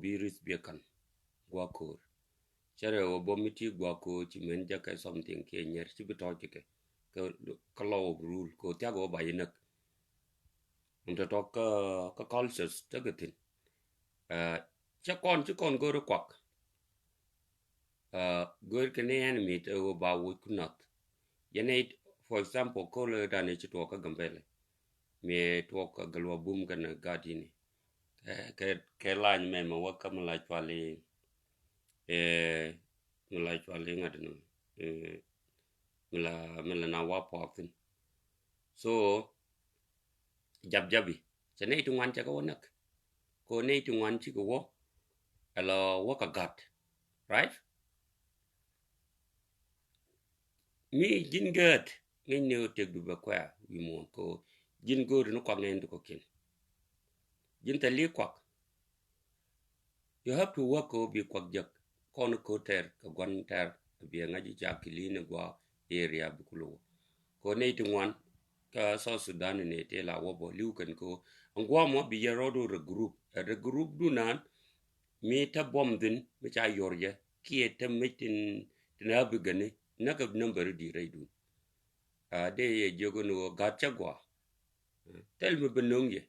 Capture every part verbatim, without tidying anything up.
Bi risk bi ɛ ka̱n gua̱a̱k ko̱o̱r. Cɛ rɛ wä bä mi ti gua̱a̱k ko̱o̱r ci mɛn jɛ kɛ something kiɛ nyɛr ci bi tɔ̱ɔ̱c kɛ kɛ, kɛ law of rule kɛ wä thiak wä ba yɛ näk. Wun tɔ̱tɔ̱ kä, kä cultures tekɛ thi̱n. Cɛ kɔn ci kɔn go̱o̱ri kuak. Go̱o̱ri kɛ ni enemy te wä ba wuc ku nath. Yɛn ɛ, for example, ko̱o̱r lɛ dan ɛ ci tuɔɔk kä Gambɛlɛ. Mi tuɔɔk kä Galwa Bum kɛnɛ gat yini. Kɛ, kɛ, kɛ lany mɛ mɛ wä kä mi la cuali, mi la cuali ŋa̱t ni, mi la, mi la na wa puɔk thi̱n. So jap japi cɛ nɛy ti ŋuan cɛ kɛ wä näk. Kɛ nɛy ti ŋuan cikɛ wä, ɛ la wä kä gat, right? Mi ji̱n gät ŋäcni ɣöö tëkdu bɛ kuɛ̈ɛ̈ wi̱i̱ muɔ̱ɔ̱n kɛ ɣöö ji̱n go̱o̱ri ni kuak nɛn ti kɔ̱kiɛn. Ji̱n thil i̱ kuak. You have to work kɛ ɣöö bi kuak jek. Kɔn ko̱r tɛr kɛ gua̱n tɛr bi ɛ ŋa̱c i̱ ca clean i̱ gua̱a̱ area bi kulɛ wä. Kɛ ɣöö nɛy ti ŋuan kä South Sudan ni nɛy ti la wä bä li̱w kɛn kɛ ɣöö ɛn gua̱a̱ mɔ bi yɛ rɔɔdu regroup. Ɛ regroup du naan mi te buɔm thi̱n mi ca yuɔr jɛ kiɛ te mec tin, tin a bi gäni näk ɛ number di rɛydun. A dee yɛ jiök ni ɣöö gat cä gɔaa. Thil mi bi nöŋ yɛ.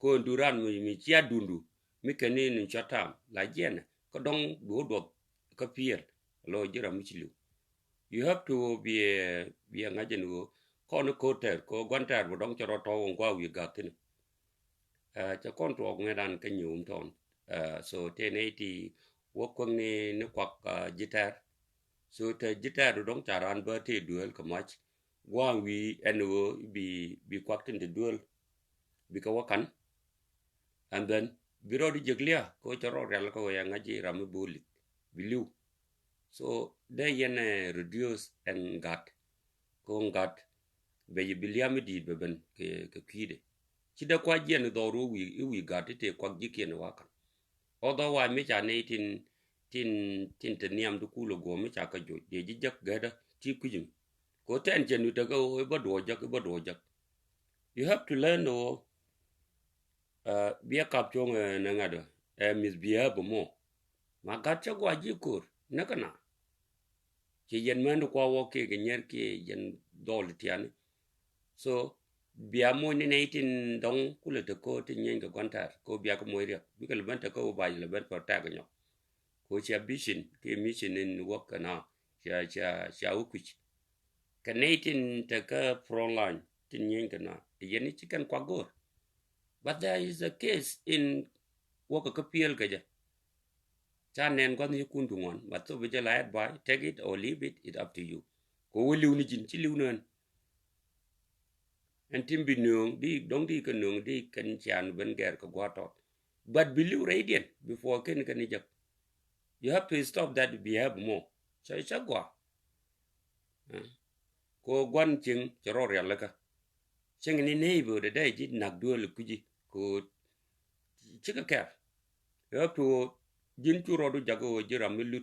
Kɔn du ran mi, mi cia dundu mi kɛn ni ni cua tam la jiɛn kä dɔŋ duɔ̱ɔ̱r duɔth kä piɛl. Lɔ ji̱ ram mi ci li̱w. You have to be a, be a ŋa̱c ɛn ɣöö kɔn ni ko̱r tɛr kɛ ɣöö gua̱n tɛr bä dɔŋ cɛ rɔ tɔ̱w ɛn gua̱a̱ wi̱i̱ gat thi̱n. Cɛ kɔn tuɔɔk ŋɛ dan kä nyiwum tɔn. So tëë nɛy ti wä kuäŋ ni, ni kuak ji̱ tɛr. So te ji̱ tɛr du dɔŋ ca ran bä tëë duel kɛ mac. Gua̱a̱ŋ wi̱i̱ ɛn ɣöö bi, bi kuak tin te duel. Bi kɛ wä ka̱n. And then bi rɔɔd i̱ jek lia̱a̱ kɛ ɣöö cɛ rɔɔd rial kɛ ɣöö yɛ ŋa̱c i̱ ram i̱ bo̱o̱ li̱th bi li̱w. So dee yɛn ɛ reduce ɛn gat. Kɛ ɣöö gat bɛ yi bi lia̱a̱ mi di̱i̱t bɛ ben kɛ, kɛ kui̱dɛ. Ci dee kua̱c jiɛn i̱ dhɔr i̱ wi̱i̱, i̱ wi̱i̱ gat i̱ tëë kuak ji̱kiɛn i̱ wa̱a̱ ka̱n. Although wa mi ca nɛy tin, tin, tin te nhiam ti kulɛ guɔ̱ɔ̱m mi ca kä joc dee ji̱ jäk gätdä ti kui̱c mi. Kɛ ɣöö tɛn cɛ nu tekä ɣöö i̱ bä duɔɔk jäk, i̱ bä duɔɔk jäk. You have to learn ɣöö biɛ kap cuɔ̱ŋ ɛ nɛ ŋa̱t ɛ misbehave mɔ. Ma gat cä gua̱a̱ ji̱ ko̱r näk kɛ na. Ci yɛn män ti kua wä kiɛ kɛ nyɛr kiɛ yɛn dhɔl ti tiani. So bia moc ni nɛy tin dɔŋ kulɛ te ko̱r ti nyieeny kɛ gua̱n tɛr ko̱ bia kɛ moc riɛk bikɛ lɛ ben te ko̱ wä ba lɛ ben protect kɛ nyɔk. Ko̱ cia vision kiɛ mission in wäk kɛ na cia, cia, cia wä kui̱c. Kɛ nɛy tin te kä front line tin nyieeny kɛ na yɛn i̱ ci kɛn kuak go̱o̱r. But there is a case in wäk kɛ kä piël kɛ jɛ. Ca nɛn gua̱th ni kun ti ŋuan but thop jɛ la advice, take it or leave it, it up to you. Kɛ wä li̱w ni ji̱n ci li̱w ni ɣän. Ɛn tim bi nööŋ di dɔ̱ŋ di kɛ nööŋ di kɛn cian ben gɛr kɛ gua̱a̱t tɔt. But bi li̱w rɛydiɛn before kɛn kɛn ni jek. You have to stop that behavior more. Cɛ cɛ gɔaa. Ko gua̱n cieŋ cɛ rɔ rialikä. Cieŋ ni neighbor dee dee ji̱ nak duel kui̱ci ko cikɛ kɛr. You have to ji̱n cu rɔɔdu jakä ɣöö ji̱ ram mi lut